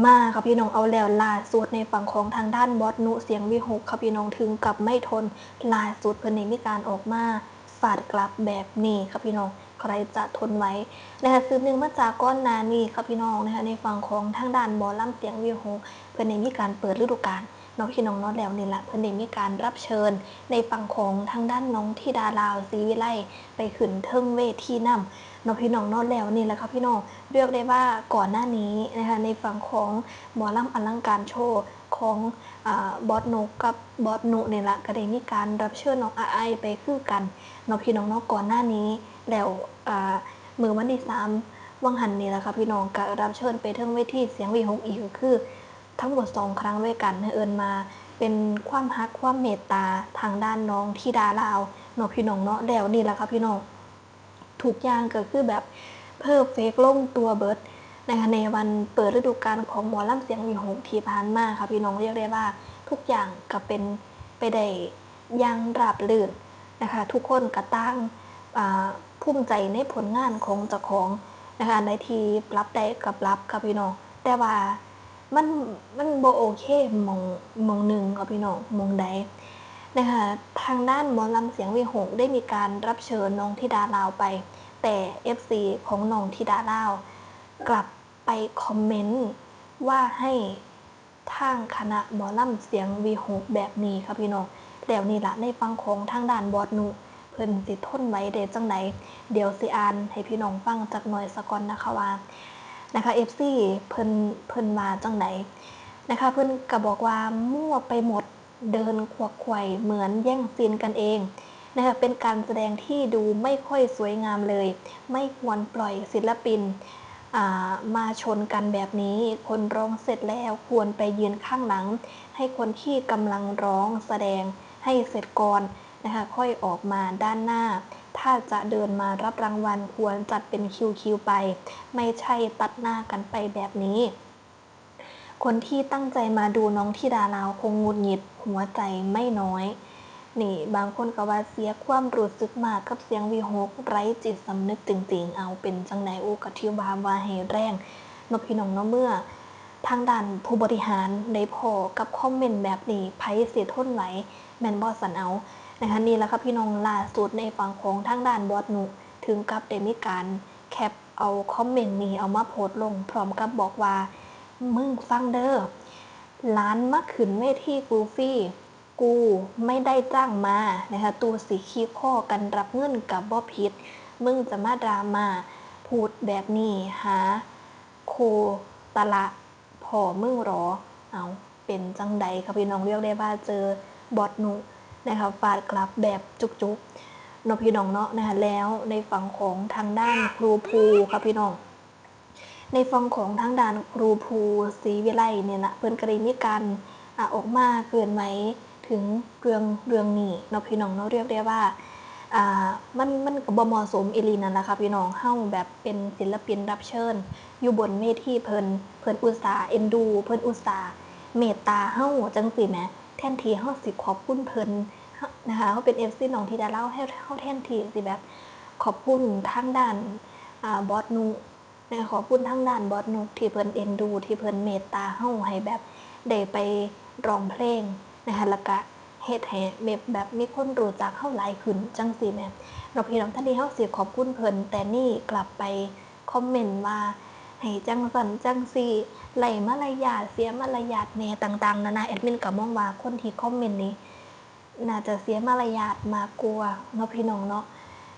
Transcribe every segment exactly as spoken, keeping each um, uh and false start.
มาค่ะพี่น้อง เอาแล้ว ล่าสุดในฝั่งของทางด้านบอสนุเสียงวีหกค่ะพี่น้อง ถึงกับไม่ทน ล่าสุดเพิ่นได้มีการออกมาฟาดกลับแบบนี้ค่ะพี่น้อง ใครจะทนไหวนะคะ สืบเนื่องมาจากก่อนหน้านี้ค่ะพี่น้องนะคะ ในฝั่งของทางด้านหมอลำเสียงวีหกเพิ่นได้มีการเปิดฤดูกาลเนาะพี่น้องเนาะ แล้วนี่ละเพิ่นได้มีการรับเชิญในฝั่งของทางด้านน้องธิดาลาว ศรีวิไล ไปขึ้นเทิงเวทีนำเนาะพี่น้องเนาะ แล้วนี่แหละค่ะพี่น้อง เรียกได้ว่าก่อนหน้านี้นะคะ ในฝั่งของหมอลำอลังการโชว์ของ อ่า บอสนกกับบอสนุนี่ละ ก็ได้มีการรับเชิญน้องอาไอไปคือกันเนาะพี่น้องเนาะ ก่อนหน้านี้ แล้ว อ่า มื้อวันที่สาม วังหันนี่แหละค่ะพี่น้อง ก็รับเชิญไปเทิงเวทีเสียงวีหกอีก ก็คือทั้งหมดสองครั้งด้วยกัน เอิ้นมาเป็นความฮักความเมตตาทางด้านน้องธิดาลาวเนาะพี่น้องเนาะ แล้วนี่แหละค่ะพี่น้อง ทุกอย่างก็คือแบบเพอร์เฟกต์ลงตัวเบิดนะคะ ในวันเปิดฤดูกาลของหมอลำเสียงวีหกที่ผ่านมาค่ะพี่น้อง เรียกได้ว่าทุกอย่างก็เป็นไปได้อย่างราบรื่นนะคะ ทุกคนก็ต่าง อ่า ภูมิใจในผลงานของเจ้าของนะคะ อันใดที่ปรับได้ก็ปรับค่ะพี่น้อง แต่ว่ามัน มันบ่โอเคหม่อง หม่องหนึ่งค่ะพี่น้อง หม่องใดนะคะ ทางด้านหมอลำเสียงวีหกได้มีการรับเชิญน้องธิดาลาวไป แต่เอฟซีของน้องธิดาลาวกลับไปคอมเมนต์ว่าให้ทางคณะหมอลำเสียงวีหกแบบนี้ค่ะพี่น้อง แล้วนี่ละในฝั่งของทางด้านบอสนุ เพิ่นสิทนไหวได้จั่งใด เดี๋ยวสิอ่านให้พี่น้องฟังจักหน่อยซะก่อนนะคะว่า นะคะ เอฟซี เพิ่น เพิ่นว่าจั่งใดนะคะ เพิ่นก็บอกว่า มั่วไปหมด เดินขวักไขว่เหมือนแย่งซีนกันเองนะคะ เป็นการแสดงที่ดูไม่ค่อยสวยงามเลย ไม่ควรปล่อยศิลปิน อ่า มาชนกันแบบนี้ คนร้องเสร็จแล้วควรไปยืนข้างหลัง ให้คนที่กำลังร้องแสดงให้เสร็จก่อนนะคะ ค่อยออกมาด้านหน้า ถ้าจะเดินมารับรางวัลควรจัดเป็นคิวๆไป ไม่ใช่ตัดหน้ากันไปแบบนี้ คนที่ตั้งใจมาดูน้องธิดาลาวคงหงุดหงิดหัวใจไม่น้อย นี่บางคนก็ว่าเสียความรู้สึกมากกับเสียงวีหก ไร้จิตสำนึกจริงๆ เอาเป็นจั่งใด โอ้ ก็ถือว่า ว่าให้แรงเนาะพี่น้องเนาะ เมื่อทางด้านผู้บริหารได้พ้อกับคอมเมนต์แบบนี้ ไผสิทนไหว แม่นบ่ซั้น เอานะคะ นี่แหละค่ะพี่น้อง ล่าสุดในฝั่งของทางด้านบอสนุ ถึงกับได้มีการแคปเอาคอมเมนต์นี้เอามาโพสต์ลง พร้อมกับบอกว่า มึงฟังเด้อ หลานมาขึ้นเวทีกูฟรี กูไม่ได้จ้างมานะคะ ตูสิขี้ข้อกันรับเงินกับบ่ผิด มึงจะมาดราม่าพูดแบบนี้ หาโคตะละพ่อมึงหรอ เอา เป็นจั่งใดค่ะพี่น้อง เรียกได้ว่าเจอบอสนุนะคะ ฟาดกลับแบบจุกๆเนาะพี่น้องเนาะนะคะ แล้วในฝั่งของทางด้านครูภูค่ะพี่น้อง ในฝั่งของทางด้านครูภูศรีวิไลเนี่ยละ เพิ่นก็ได้มีการ อ่ะ ออกมาเคลื่อนไหวถึงเรื่อง เรื่องนี้เนาะพี่น้องเนาะ เรียกได้ว่า อ่า มัน มันก็บ่เหมาะสมอีหลีนั่นล่ะค่ะพี่น้อง เฮาแบบเป็นศิลปินรับเชิญอยู่บนเวที เพิ่น เพิ่นอุตส่าห์เอ็นดู เพิ่นอุตส่าห์เมตตาเฮาจั่งซี้แหม แทนที่เฮาสิขอบคุณเพิ่น เฮา นะคะ เฮาเป็นเอฟซีน้องธิดาลาว เฮา เฮาแทนที่สิแบบขอบคุณทางด้าน อ่า บอสนุ นะคะ ขอบคุณทางด้านบอสนุที่เพิ่นเอ็นดู ที่เพิ่นเมตตาเฮาให้แบบได้ไปร้องเพลงนะคะ แล้วก็เฮ็ดให้แบบ แบบมีคนรู้จักเฮาหลายขึ้นจั่งซี้แหมเนาะพี่น้อง แทนที่เฮาสิขอบคุณเพิ่น แต่นี่กลับไปคอมเมนต์ว่าให้จั่งซั้นจั่งซี้ ไร้มารยาท เสียมารยาทแหน่ต่างๆนานา แอดมินก็มองว่าคนที่คอมเมนต์นี้ น่าจะเสียมารยาทมากกว่าเนาะพี่น้องเนาะ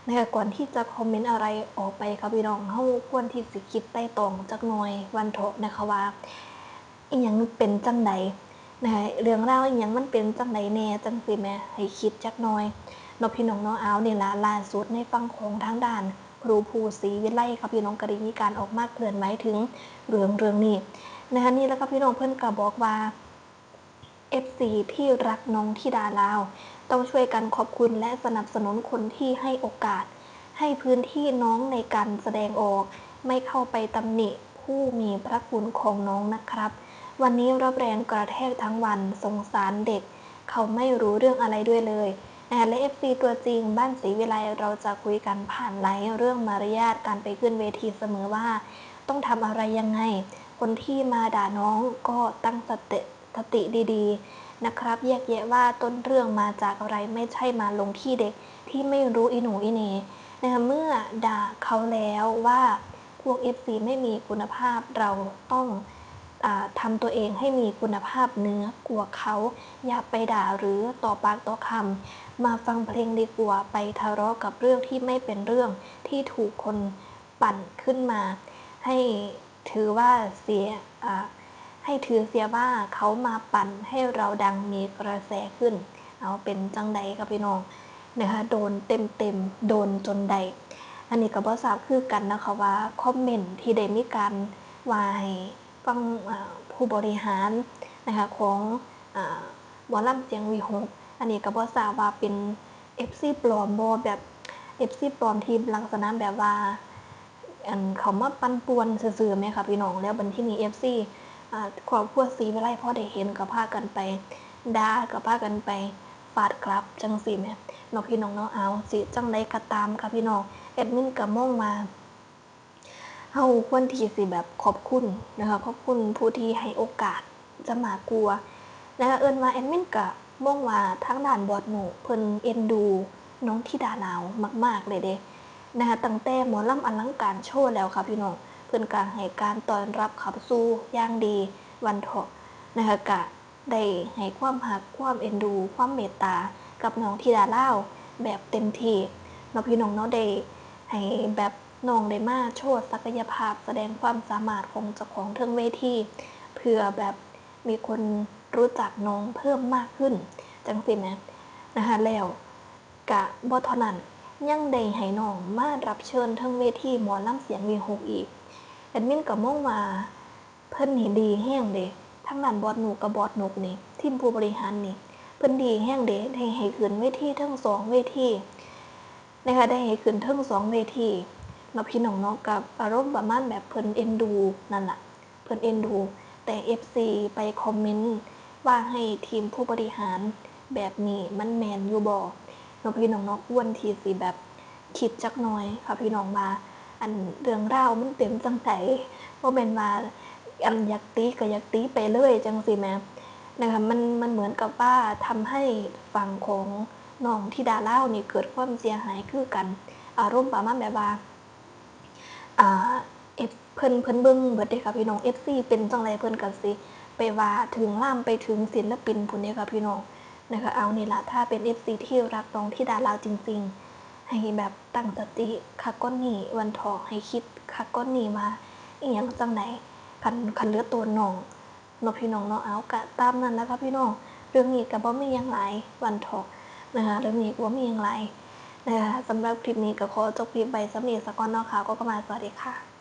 นะคะ ก่อนที่จะคอมเมนต์อะไรออกไปค่ะพี่น้อง เฮาควรที่สิคิดไตร่ตรองจักหน่อยวันเถาะนะคะว่า อิหยังเป็นจั่งใดนะคะ เรื่องราวอิหยังมันเป็นจั่งใดแหน่จั่งซี้แหม ให้คิดจักหน่อยเนาะพี่น้องเนาะ เอา นี่ล่ะ ล่าสุดในฝั่งของทางด้านครูภูศรีวิไลค่ะพี่น้อง ก็ได้มีการออกมาเคลื่อนไหวถึงเรื่อง เรื่องนี้นะคะ นี่แหละค่ะพี่น้อง เพิ่นก็บอกว่า เอฟซีที่รักน้องธิดาลาว ต้องช่วยกันขอบคุณและสนับสนุนคนที่ให้โอกาส ให้พื้นที่น้องในการแสดงออก ไม่เข้าไปตำหนิผู้มีพระคุณของน้องนะครับ วันนี้รับแรงกระแทกทั้งวัน สงสารเด็ก เขาไม่รู้เรื่องอะไรด้วยเลย นะคะ และเอฟซีตัวจริงบ้านศรีวิไล เราจะคุยกันผ่านไลฟ์เรื่องมารยาทการไปขึ้นเวทีเสมอว่า ต้องทำอะไรยังไง คนที่มาด่าน้องก็ตั้งสติสติดีๆนะครับ แยกแยะว่าต้นเรื่องมาจากอะไร ไม่ใช่มาลงที่เด็กที่ไม่รู้อีหนูอีเหน่นะคะ เมื่อด่าเขาแล้วว่าพวก เอฟซี ไม่มีคุณภาพ เราต้องอาทำตัวเองให้มีคุณภาพเหนือกว่าเขา อย่าไปด่าหรือต่อปากต่อคำ มาฟังเพลงดีกว่า ไปทะเลาะกับเรื่องที่ไม่เป็นเรื่อง ที่ถูกคนปั่นขึ้นมา ให้ถือว่าเสียอ่าให้ถือเสียว่าเขามาปั่นให้เราดังมีกระแสขึ้น เอาเป็นจังใดกับพี่น้องนะคะ โดนเต็มเต็มๆ โดนจนได้ อันนี้ก็บ่ทราบคือกันนะคะว่าคอมเมนต์ที่ได้มีการว่าให้ฟังอ่าผู้บริหารนะคะของอ่าหมอลำเสียงวีหก อันนี้ก็บ่ทราบว่าเป็น เอฟซี ปลอมบ่ แบบ เอฟซี ปลอมที่ลักษณะแบบว่า อันเขามาปั่นป่วนซื่อๆแม่ค่ะพี่น้อง แล้วบัดทีนี้ เอฟซี อ่าครอบครัวศรีวิไลพอได้เห็นก็พากันไปด่า ก็พากันไปฟาดกลับจังซี่แหมเนาะพี่น้องเนาะ เอาสิจังใดก็ตามค่ะพี่น้อง แอดมินก็มองว่า เฮาควรที่สิแบบขอบคุณนะคะ ขอบคุณผู้ที่ให้โอกาสจะมากกว่านะคะ เอิ้นว่าแอดมินก็มองว่าทางด้านบอสโน่เพิ่นเอ็นดูน้องธิดาลาวมากๆเลยเด้นะคะ ตั้งแต่หมอลำอลังการโชว์แล้วค่ะพี่น้อง เพิ่นก็ให้การต้อนรับขับสู้อย่างดีวันเถาะนะคะ ก็ได้ให้ความฮัก ความเอ็นดู ความเมตตากับน้องธิดาลาวแบบเต็มที่เนาะพี่น้องเนาะ ได้ให้แบบน้องได้มาโชว์ศักยภาพ แสดงความสามารถของเจ้าของเทิงเวที เพื่อแบบมีคนรู้จักน้องเพิ่มมากขึ้นจังซี่แหมนะคะ แล้วกะบ่เท่านั้น ยังได้ให้น้องมารับเชิญเทิงเวทีหมอลำเสียงวีหกอีก แอดมินก็มองว่าเพิ่นนี่ดีแฮงเด้ ทางด้านบอสโน่กับบอสนกนี่ ทีมผู้บริหารนี่ เพิ่นดีแฮงเด้ ได้ให้ขึ้นเวทีเทิงสองเวทีนะคะ ได้ให้ขึ้นเทิงสองเวทีเนาะพี่น้องเนาะ กับอารมณ์ประมาณแบบเพิ่นเอ็นดูนั่นล่ะ เพิ่นเอ็นดู แต่ เอฟซี ไปคอมเมนต์ว่าให้ทีมผู้บริหารแบบนี้มันแม่นอยู่บ่เนาะพี่น้องเนาะ ควรที่สิแบบคิดจักหน่อยค่ะพี่น้องว่า อันเรื่องราวมันเป็นจังใด บ่แม่นว่าอันอยากตีก็อยากตีไปเลยจังซี่แหมนะคะ มัน มันเหมือนกับว่าทำให้ฝั่งของน้องธิดาลาวนี่เกิดความเสียหายคือกัน อารมณ์ประมาณแบบว่า อ่า เอฟ เพิ่น เพิ่นเบิ่งเบิดเด้ค่ะพี่น้อง เอฟซี เป็นจังใดเพิ่นก็สิไปว่าถึงลามไปถึงศิลปินพู้นเด้ค่ะพี่น้องนะคะ เอานี่ล่ะ ถ้าเป็น เอฟซี ที่รักน้องธิดาลาวจริงๆ ให้แบบตั้งสติคักกว่านี้วันเถาะ ให้คิดคักกว่านี้ว่าอิหยังจังใด คัน คันเหลือโตน้องเนาะพี่น้องเนาะ เอากะตามนั้นล่ะค่ะพี่น้อง เรื่องนี้ก็บ่มีหยังหลายวันเถาะนะคะ เรื่องนี้ก็บ่มีหยังหลายนะคะ สำหรับคลิปนี้ก็ขอจบคลิปไว้ส่ำนี้ซะก่อนเนาะค่ะ ก็เข้ามา สวัสดีค่ะ